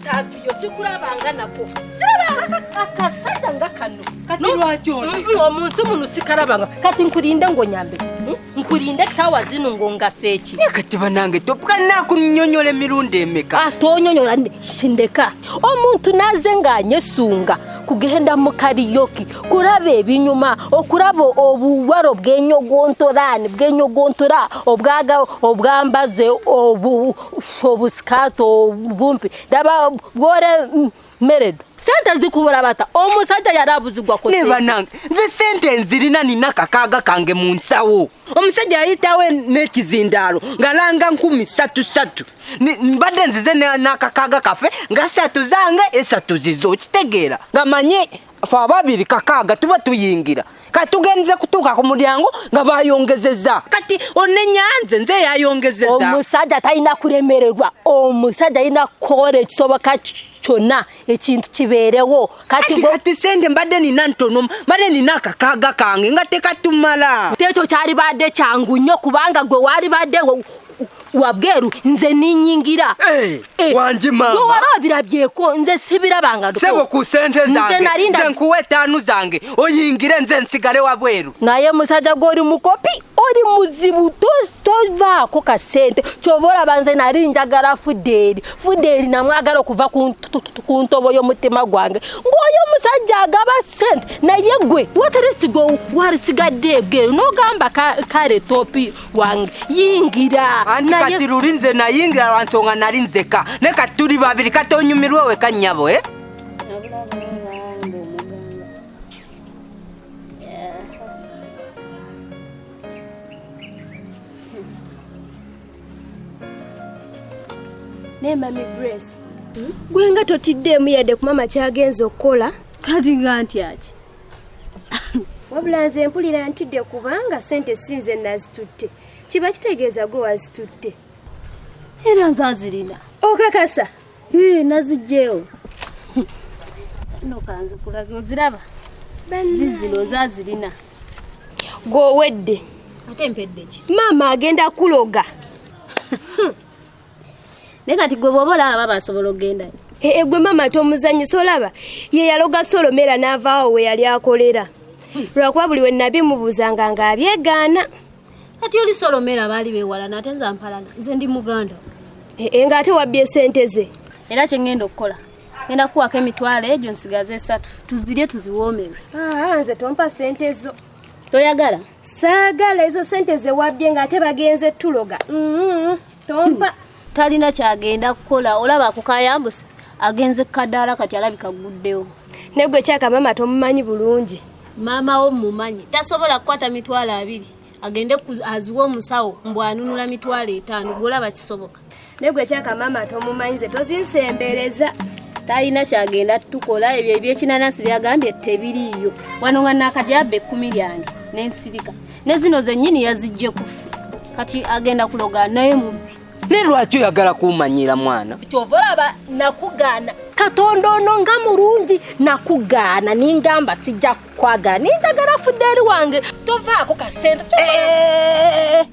Savio sikulabanga nako sirabanga akasajja nga kano. Kati lwaki oti? Omunsi muno sikalabanga. Kati nkulinde ng'onyambe. Nkulinde saawa zino ng'ongasa eki? Naye kati banange topuka nakunyonyola emirundi emeka? Ah, tonyonyola ndeka. Omuntu naze ng'anyesunga kugenda mu kariyoki kuraba ebinyuma, okuraba obuwaro bw'enyogontorani, bw'enyogontora, obwaga, obwambaze, obusikaato obumpi. Ndaba bwore meredo. Sente zikubura bata. Omusajja yarabuzigwa ko Ne sente. banange, nze sente nzirina nina kakaaga kange mu nsawo. Omusajja yayitawo n'ekizindaalo ng'alanga nkumi ssatu ssatu. Mbadde nzize n'akakaaga kaffe nga ssatu zange esatu zizo, okitegeera? Nga manye ffe ababiri kakaaga tuba tuyingira. Kati tugenze kutuuka ku mulyango nga bayongezezza. Kati onenyanze nze yayongezezza. Omusajja talina kulemererwa, omusajja alina kukola ekisoboka kyonna ekintu kibeerewo. Kati Kati sente mbadde nina ntono, mbadde nina akakaaga kange nga tekatumala. Ekyo kyalibadde kyangu nnyo kubanga gwe walibadde wabweru nze ninyingira. Wangi mama. Gwe wali obirabyeko, nze sibirabanga. Sebo ku sente Nze zange, nalinda nze nkuwa etaano zange, oyingire nze nsigale wabweru. Naye musajja gwe oli mukopi, oli muzibu, tovaako kasente. Ky'ova olaba nze nali njagala Fudeeri. Fudeeri namwagala okuva ku ntobo y'omutima gwange. Ng'oyo omusajja agaba sente, naye gwe wateresi gwe walisigadde ebweru n'ogamba kale topi wange yingira. Anti Naye kati luli nze nayingira lwa nsonga nali nzeka, naye kati tuli babiri, kati onyumirwe weka nnyabo, eh? Naye Mami Grace, gwe nga totiddeemu yadde ku maama ky'agenze okukola? Kati nga ntya ki? Wabula nze mpulira ntidde kubanga ssente si nze nazitutte. Kiba kitegeeza gwe wazitutte. Era nze azirina. Okakasa? Ee, naziggyeewo. No kanzikulage, oziraba? Bannange. Zizino zaazirina. Gw'owedde. Ate mpedde ki? Maama agenda kuloga. Naye kati gwe bw'oba olaba baba asobola okugendayo. Gwe maama tomuzannyisa, olaba ye yaloga Solomera n'avaawo we yali akolera. Lwakuba buli we nabimubuuzanga ng'abyegaana. Kati oli Solomera baali beewalana ate nze ampalana, nze ndi muganda. Ng'ate wabbye ssente ze. Era kye ŋŋenda okukola, ŋŋenda kukuwako emitwalo egyo nsigaze esatu, tuzirye tuziwoomerwe. Nze tompa ssente zo. Toyagala? Saagala ezo ssente ze wabbye ng'ate bagenze tuloga. Tompa. Talina kyagenda kukola, olaba ako kayambuse agenze kadaala kati alabika agguddewo. Naye gwe kyaka maama tomumanyi bulungi. Maama wo mumanyi, tasobola kukwata mitwalo abiri agende aziwe omusawo mbu anunula mitwalo etaano, gwe olaba kisoboka. Naye gwe kyaka maama tomumanyi, nze tozinsembereza. Talina kyagenda tukola, ebyo ebyekinanansi byagambye tebiriiyo. Wano nga naakajaba ekkumi lyange n'ensirika, ne zino zennyini yazijje ku ffe. Kati agenda kuloga naye mubbi. Naye lwaki oyagala kummanyira mwana? Ky'ova olaba nakugaana. Katonda ono nga mulungi, nakugaana ningamba sijja kukwagala, ninjagala Fudeeri wange. Tovaako kasente.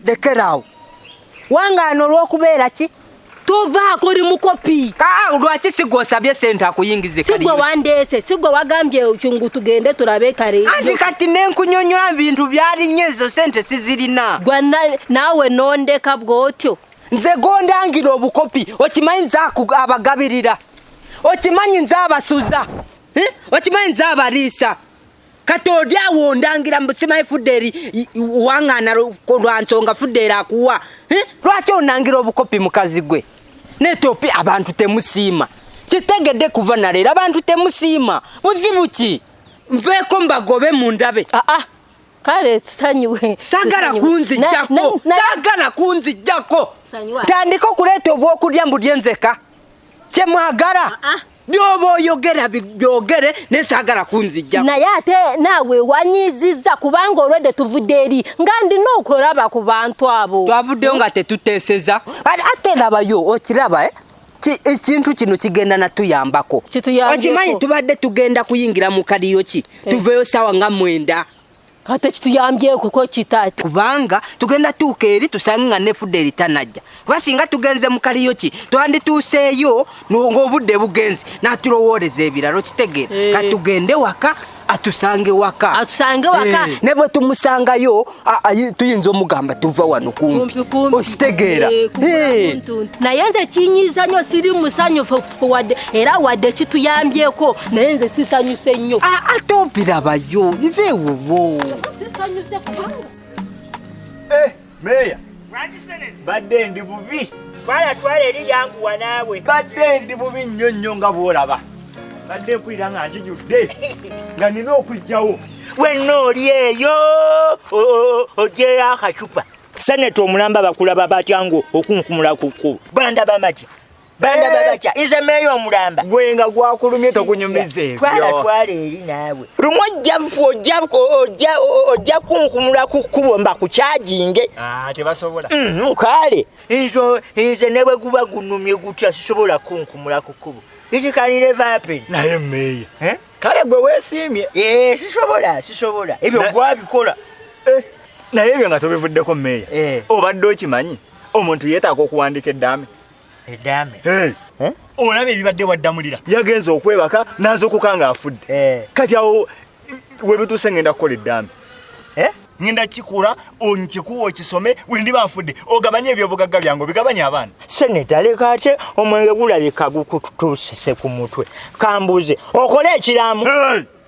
Lekeraawo. Wangaana olw'okubeera ki? Tovaako oli mukopi. Lwaki si gwe osabye ssente akuyingize Si gwe kaliyo? wandeese, si gwe wagambye ngu tugende tulabe kale. Anti kati ne nkunyonnyola bintu byali nnyo, ezo ssente sizirina. Gwe naawe nondeka bw'otyo. Nze gondangira obukopi, okimanyi nze abagabirira, okimanyi nze abasuza, Okimanyi nze abaliisa. Kati oli awo ondangira mbu simanyi Fudeeri wangaana lwa nsonga Fudeeri akuwa. Lwaki onangira obukopi mukazi gwe? Naye topi abantu temusiima. Kitegedde kuva na leero abantu temusiima. Buzibu ki? Nveeko mbagobe mundabe. Kale tusanyuwe. Saagala Tusanyuwe. kunzijjako. Saagala kunzijjako. Sanyuwa. Tandika okuleeta obwokulya mbulye nzeka. Kye mwagala. By'oba oyogera byogere, naye saagala kunzijjako. Naye ate naawe wanyiizizza kubanga olwedde tuvudde eri nga ndina okulaba ku bantu abo. Twavuddeyo nga tetuteeseza. Ate labayo, okiraba? Ekintu kino kigenda natuyambako. Kituyambeko. Okimanyi tubadde tugenda kuyingira mu kaliyoki, tuveeyo ssaawa nga 9. Ate kituyambyeko ko kitaata? Kubanga tugenda tuuka eri tusange nga ne Fuderi tanajja, kuba singa tugenze mu kaliyoki twandituuseeyo ng'obudde bugenze n'atulowooleza ebirala, okitegeera? Katugende waka atusange waka. Atusange waka. Ne bwe tumusangayo tuyinza omugamba tuva wano kumpi. Okitegeera? Naye nze kinyiiza nnyo, siri musanyufu wadde, era wadde kituyambyeko, naye nze sisanyuse nnyo. Ate obirabayo, nze wuwo. Sisanyuse kubanga Meya, badde ndi bubi. Twala twala eri lyanguwa naawe. Badde ndi bubi nnyo nnyo nga bw'olaba. Badde mpulira nga nkijjudde nga nina okujjawo. Wenna oli eyo ogyeyo akacupa. Seneta omulamba bakulaba batya ngo okunkumula ku kkubo? Bandaba batya? Bandaba batya? Nze meeya omulamba. Gwe nga gwakulumye tokunyumiza ebyo. Twala twala eri naawe. Lumu ojja kunkumula ku kkubo mba kukyajinge. Tebasobola. Kale nze ne bwe guba gunumye gutya sisobola kunkumula ku kkubo. It can never happen. Naye meeya. Kale gwe weesiimye. Sisobola, sisobola. Ebyo gwabikola. Naye ebyo nga tobivuddeko meeya. Obadde okimanyi omuntu yeetaaga okuwandiika eddaame. Eddaame? Olaba ebibadde waddamulira. Yagenze okwebaka n'azuukuka ng'afudde. Kati awo we bituuse ngenda kukola eddaame. Ngenda kikula nkikuwa okisome we ndiba nfudde ogabanye ebyobugagga byange obigabanye abaana. Seneta leka ate omwenge gulabika gukutuusise ku mutwe. Kambuze okole ekiraamo.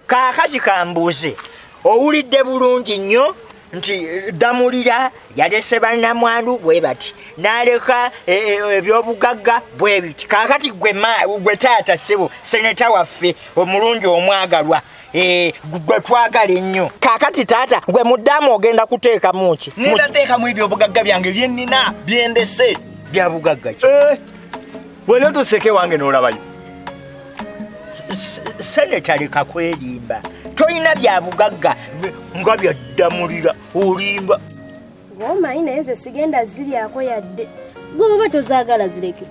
Kaakati kambuze owulidde bulungi nnyo nti Ddamulira yalese bannamwandu bwe bati n'aleka ebyobugagga bwe biti. Kaakati gwe taata ssebo seneta waffe omulungi omwagalwa, gwe twagala ennyo. Kaakati taata gwe muddamu ogenda kuteekamu ki? Ngenda teekamu ebyobugagga byange bye nnina bye ndese. Bya bugagga ki? Wali otuuseko ewange n'olabayo. Seneta leka kwerimba, tolina bya bugagga nga bya Ddamulira, olimba. Ng'omanyi naye nze sigenda ziryako yadde. Gwe bw'oba tozaagala zireke,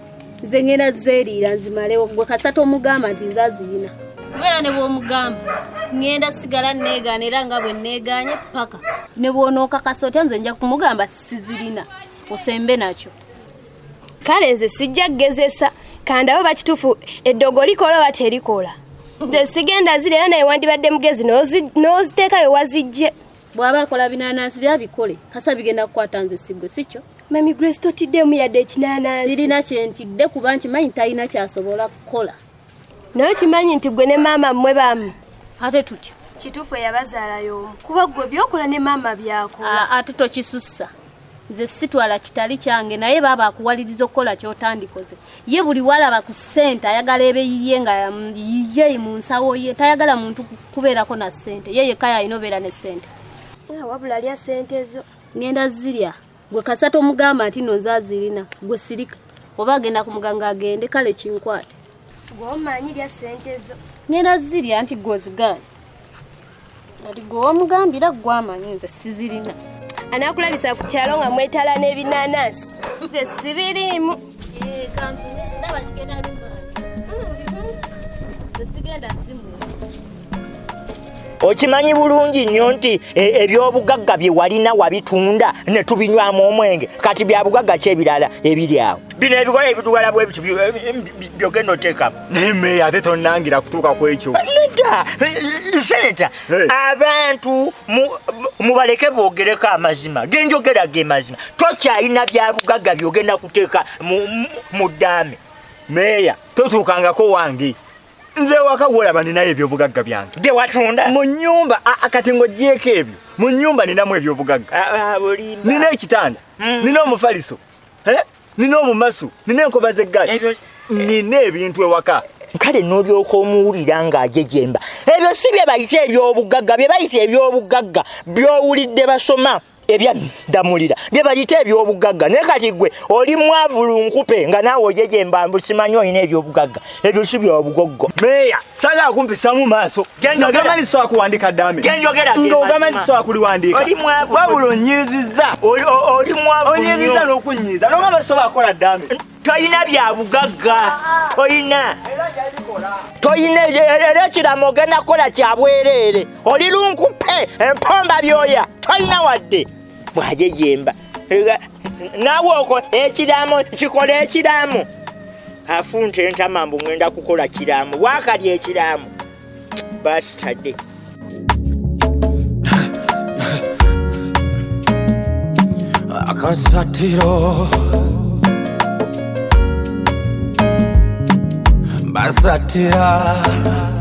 nze ngenda zeeriira nzimalewo. Gwe kasata omugamba nti nze azirina. Kubeera ne bw'omugamba ngenda sigala neegaana era nga bwe neegaanye paka ne bw'onookakasa otya nze nja kumugamba sizirina, osembe nakyo. Kale nze sijja kugezesa, kandaba bakituufu eddogo likola oba terikola. Nze sigenda ziri era naye wandibadde mugezi n'oziteekayo wazijje. Bw'aba akola binaanansi byabikole, kasa bigenda kukwata nze si gwe, si kyo? Mami Grace totiddemu yadde ekinaanansi. Sirina kye ntidde kuba nkimanyi talina ky'asobola kukola. Naye okimanyi nti gwe ne maama mmwe bamu. Ate tutya? Kituufu eyabazaala y'omu, kuba gwe by'okola ne maama by'akola. Ate tokisussa. Nze sitwala kitali kyange naye baaba akuwaliriza okukola ky'otandikoze. Ye buli walaba ku ssente ayagala ebe yiye nga yiye mu nsawo ye, tayagala muntu kubeerako na ssente. Ye yekka y'alina obeera ne ssente. Wabula lya ssente zo. Ngenda zirya. Gwe kasata omugamba nti nno nze azirina, gwe sirika. Oba agenda ku muganga agende, kale kinkwate. Gwe omanyi lya ssente zo. Ngenda zirya nti gwe ozigaanye. Kati gwe wamugambira gwe amanyi nze sizirina. Anaakulabisa ku kyalo nga mwetala n'ebinaanansi. Nze sibiriimu. Kanfune, ndaba kigenda nze sigenda zimuwa. Okimanyi bulungi nnyo nti ebyobugagga bye walina wabitunda ne tubinywamu omwenge. Kati bya bugagga ki ebirala ebiri awo? Bino ebikola ebituwala bwe bityo byogenda oteekamu. Naye meeya ate tonnangira kutuuka ku ekyo. Nedda, Seneta, abantu mubaleke boogereko amazima. Ge njogera ge mazima. Tokyalina bya bugagga by'ogenda kuteeka mu ddaame. Meeya, totuukangako wange. Nze waka gw'olaba ninayo ebyobugagga byange. Bye watunda? Mu nnyumba, kati ng'oggyeeko ebyo. Mu nnyumba ninamu ebyobugagga. Nina ekitanda, nina omufaliso, nina omumasu, nina enkoba z'eggaali, nina ebintu ewaka. Kale n'olyoka omuwulira ng'ajejemba. Ebyo si bye bayita ebyobugagga, bye bayita ebyobugagga by'owulidde basoma ebya Ddamulira, bye bayita ebyobugagga. Naye kati gwe oli mwavu lunkupe nga naawe ojejemba mbu simanyi olina ebyobugagga. Ebyo si byobugoggo. Meeya, saagala kumpisamu maaso. Ng'ogamba nti sobola kuwandiika ddaame. Ng'ogamba nti sobola kuliwandiika. Wabula onnyiizizza. Oli mwavu nnyo. Onnyiizizza n'okunnyiiza. N'ogamba sobola kukola ddaame. Tolina bya bugagga. Tolina. Toyina era ekiramo ogenda kukola kya bwereere. Oli lunkupe empomba byoya toyina wadde. Bw'ajejemba. Naawe oko ekiramo kikola ekiramo. Afunta entama mbu ngenda kukola kiramo. Waakalya ekiramo. Basitadde. Akasatiro basatira.